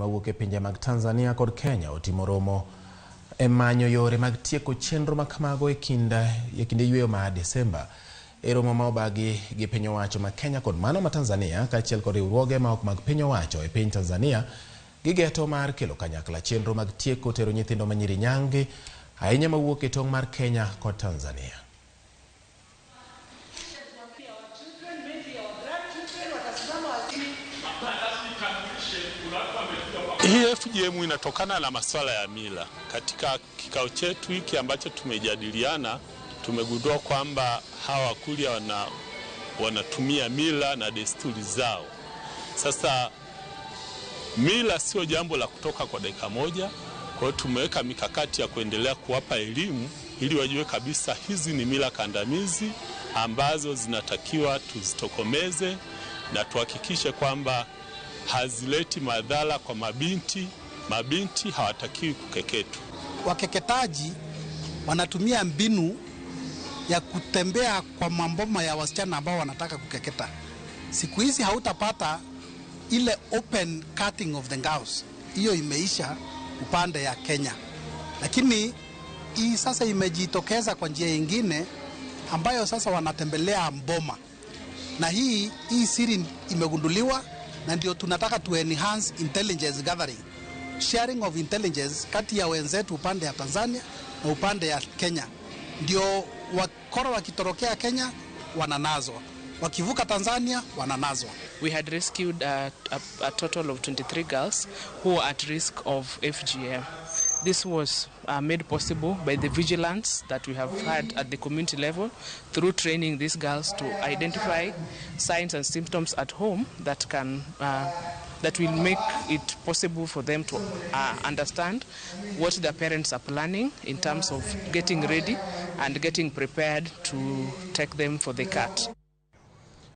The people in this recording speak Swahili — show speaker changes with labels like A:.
A: mawuok e pinje mag Tanzania kod Kenya otimo romo e manyo yore mag tieko chenro ma kamago e kinde yweyo ma Desemba. E romo ma obagi gi piny owacho ma Kenya kod mano ma Tanzania kaachiel kod riwruoge ma ok mag piny owacho e piny Tanzania gigeto mar kelo kanyakla chenro mag tieko tero nyithindo manyiri nyange ahinya mawuok e tong' mar Kenya kod Tanzania.
B: Hii FGM inatokana na masuala ya mila. Katika kikao chetu hiki ambacho tumejadiliana, tumegundua kwamba hawa Wakurya wanatumia mila na desturi zao. Sasa mila sio jambo la kutoka kwa dakika moja. Kwa hiyo tumeweka mikakati ya kuendelea kuwapa elimu ili wajue kabisa hizi ni mila kandamizi ambazo zinatakiwa tuzitokomeze na tuhakikishe kwamba hazileti madhara kwa mabinti. Mabinti hawatakiwi kukeketwa.
C: Wakeketaji wanatumia mbinu ya kutembea kwa mamboma ya wasichana ambao wanataka kukeketa. Siku hizi hautapata ile open cutting of the girls. Hiyo imeisha upande ya Kenya. Lakini hii sasa imejitokeza kwa njia nyingine ambayo sasa wanatembelea mboma. Na hii siri imegunduliwa, na ndio tunataka to enhance intelligence gathering, sharing of intelligence kati ya wenzetu upande ya Tanzania na upande ya Kenya. Ndio wakora wakitorokea Kenya wananazwa, wakivuka Tanzania wananazwa.
D: We had rescued a total of 23 girls who were at risk of FGM. This was made possible by the vigilance that we have had at the community level through training these girls to identify signs and symptoms at home that can that will make it possible for them to understand what their parents are planning in terms of getting ready and getting prepared to take them for the cut.